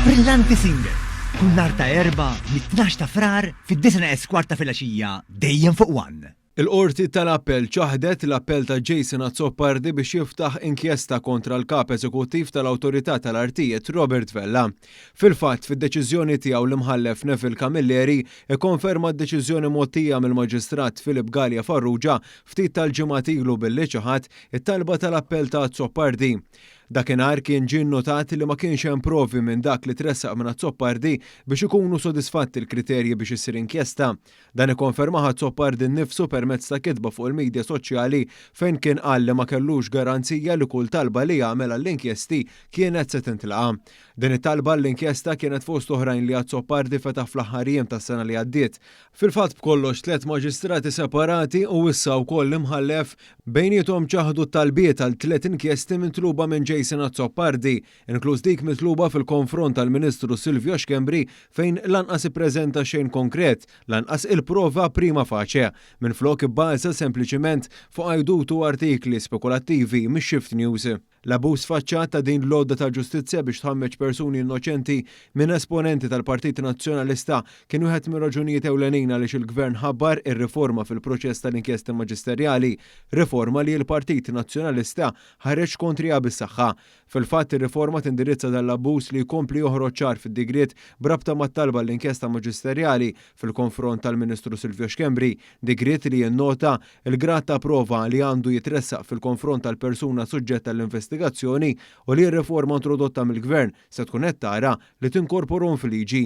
Brillanti Singer, kull nhar ta' Erbgħa mit-tnax ta' Frar fid-disgħa neqes kwart ta' filgħaxija dejjem fuq One. Il-Qorti tal-Appell ċaħdet l-appell ta' Jason Azzopardi biex jiftaħ inkjesta kontra l-Kap Eżekuttiv tal-Awtorità tal-Artijiet Robert Vella. Fil-fatt, fid-deċiżjoni tiegħu l-Imħallef Neville Camilleri kkonferma d-deċiżjoni mgħottija mill-Maġistrat Philip Galea Farrugia ftit tal-ġimgħat ilu billi ċaħad it-talba tal-appell ta' Azzopardi. Dakinhar kien ġie nnotat li ma kienx hemm provi minn dak li tressaq minn Azzopardi biex ikunu sodisfatti l-kriterji biex issir inkjesta. Dan ikkonfermah Azzopardi nnifsu permezz ta' kitba fuq il-midja soċjali fejn kien qal li ma kellux garanzija li kull talba li jagħmel għall-inkjesti kienet se tintlaqa'. Din it-talba għall-inkjesta kienet fost oħrajn li Azzopardi fetaħ fl-aħħar jiem tas-sena li għaddiet. Fil-fatt b'kollox tliet maġistrati separati u issa wkoll l-Imħallef bejniethom ċaħdu t-talbiet għal tliet inkjesti mitluba minn Jason Azzopardi, inkluż dik mitluba fil-konfront tal-Ministru Silvio Schembri fejn lanqas ippreżenta xejn konkret, lanqas il-prova prima facie. Minflok ibbaża sempliċiment fuq għajdut u artikli spekulattivi mix-Shift News. L-abbuż sfaċċat ta' din l-għodda tal-ġustizzja biex tħammeġ persuni innoċenti minn esponenti tal-Partit Nazzjonalista kien wieħed mir-raġunijiet ewlenin għaliex il-Gvern ħabbar ir-riforma fil-proċess tal-inkjesti maġisterjali, riforma li l-Partit Nazzjonalista ħareġ kontriha bis-saħħa. Fil-fatt, ir-riforma tindirizza dan l-abbuż li jkompli joħroġ ċar fid-digriet b'rabta mat-talba għall-inkjesta maġisterjali fil-konfront tal-Ministru Silvio Schembri, digriet li jinnota l-grad ta' prova li għandu jitressaq fil-konfront tal-persuna suġġett għall-investigazzjoni u li r-riforma introdotta mill-Gvern se tkun qed tara li tinkorporhom fil-liġi.